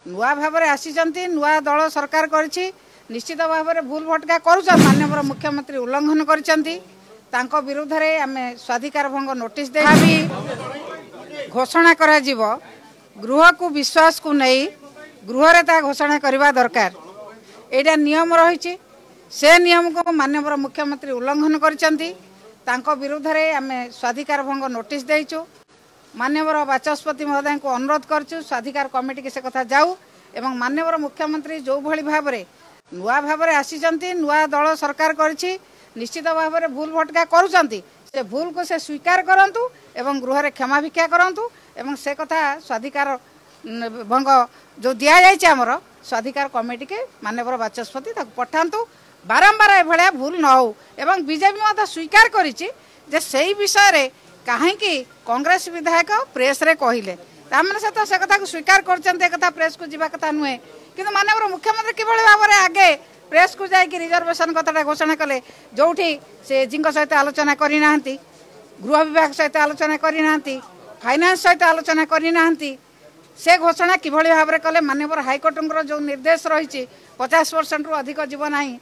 ନୂଆ ଭାବରେ ଆସିଛନ୍ତି, ନୂଆ ଦଳ ସରକାର କରିଛି, ନିଶ୍ଚିତ ଭାବରେ ଭୁଲ ଭଟକା କରୁଛନ୍ତି। ମାନ୍ୟବର ମୁଖ୍ୟମନ୍ତ୍ରୀ ଉଲ୍ଲଂଘନ କରିଛନ୍ତି, ତାଙ୍କ ବିରୁଦ୍ଧରେ ଆମେ ସ୍ୱାଧିକାର ଭଙ୍ଗ ନୋଟିସ୍ ଦେଇ ଘୋଷଣା କରାଯିବ। ଗୃହକୁ ବିଶ୍ୱାସକୁ ନେଇ ଗୃହରେ ତା ଘୋଷଣା କରିବା ଦରକାର, ଏଇଟା ନିୟମ ରହିଛି। ସେ ନିୟମକୁ ମାନ୍ୟବର ମୁଖ୍ୟମନ୍ତ୍ରୀ ଉଲ୍ଲଂଘନ କରିଛନ୍ତି, ତାଙ୍କ ବିରୁଦ୍ଧରେ ଆମେ ସ୍ୱାଧିକାର ଭଙ୍ଗ ନୋଟିସ୍ ଦେଇଛୁ। ମାନ୍ୟବର ବାଚସ୍ପତି ମହୋଦୟଙ୍କୁ ଅନୁରୋଧ କରିଛୁ ସ୍ୱାଧିକାର କମିଟିକି ସେ କଥା ଯାଉ, ଏବଂ ମାନ୍ୟବର ମୁଖ୍ୟମନ୍ତ୍ରୀ ଯେଉଁଭଳି ଭାବରେ ନୂଆ ଭାବରେ ଆସିଛନ୍ତି, ନୂଆ ଦଳ ସରକାର କରିଛି, ନିଶ୍ଚିତ ଭାବରେ ଭୁଲ ଭଟକା କରୁଛନ୍ତି, ସେ ଭୁଲକୁ ସେ ସ୍ୱୀକାର କରନ୍ତୁ ଏବଂ ଗୃହରେ କ୍ଷମା ଭିକ୍ଷା କରନ୍ତୁ, ଏବଂ ସେ କଥା ସ୍ୱାଧିକାର ଭଙ୍ଗ ଯେଉଁ ଦିଆଯାଇଛି ଆମର ସ୍ୱାଧିକାର କମିଟିକି ମାନ୍ୟବର ବାଚସ୍ପତି ତାକୁ ପଠାନ୍ତୁ। ବାରମ୍ବାର ଏଭଳିଆ ଭୁଲ ନ ହେଉ। ଏବଂ ବିଜେପି ମଧ୍ୟ ସ୍ୱୀକାର କରିଛି ଯେ ସେଇ ବିଷୟରେ କାହିଁକି କଂଗ୍ରେସ ବିଧାୟକ ପ୍ରେସ୍ରେ କହିଲେ, ତାମାନେ ସେ ତ ସେ କଥାକୁ ସ୍ୱୀକାର କରିଛନ୍ତି, ଏ କଥା ପ୍ରେସ୍କୁ ଯିବା କଥା ନୁହେଁ। କିନ୍ତୁ ମାନ୍ୟବର ମୁଖ୍ୟମନ୍ତ୍ରୀ କିଭଳି ଭାବରେ ଆଗେ ପ୍ରେସ୍କୁ ଯାଇକି ରିଜର୍ଭେସନ କଥାଟା ଘୋଷଣା କଲେ, ଯେଉଁଠି ସେ ଏଜିଙ୍କ ସହିତ ଆଲୋଚନା କରିନାହାନ୍ତି, ଗୃହ ବିଭାଗ ସହିତ ଆଲୋଚନା କରିନାହାନ୍ତି, ଫାଇନାନ୍ସ ସହିତ ଆଲୋଚନା କରିନାହାନ୍ତି, ସେ ଘୋଷଣା କିଭଳି ଭାବରେ କଲେ? ମାନ୍ୟବର ହାଇକୋର୍ଟଙ୍କର ଯେଉଁ ନିର୍ଦ୍ଦେଶ ରହିଛି 50%ରୁ ଅଧିକ ଯିବ ନାହିଁ,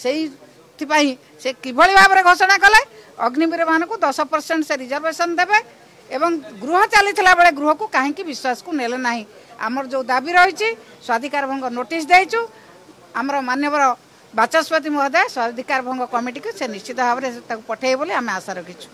ସେଇଥିପାଇଁ ସେ କିଭଳି ଭାବରେ ଘୋଷଣା କଲେ ଅଗ୍ନିବୀରମାନଙ୍କୁ 10% ସେ ରିଜର୍ଭେସନ ଦେବେ? ଏବଂ ଗୃହ ଚାଲିଥିଲା ବେଳେ ଗୃହକୁ କାହିଁକି ବିଶ୍ୱାସକୁ ନେଲେ ନାହିଁ? ଆମର ଯେଉଁ ଦାବି ରହିଛି, ସ୍ୱାଧିକାର ଭଙ୍ଗ ନୋଟିସ୍ ଦେଇଛୁ, ଆମର ମାନ୍ୟବର ବାଚସ୍ପତି ମହୋଦୟ ସ୍ୱାଧିକାର ଭଙ୍ଗ କମିଟିକୁ ସେ ନିଶ୍ଚିତ ଭାବରେ ତାକୁ ପଠାଇବେ ବୋଲି ଆମେ ଆଶା ରଖିଛୁ।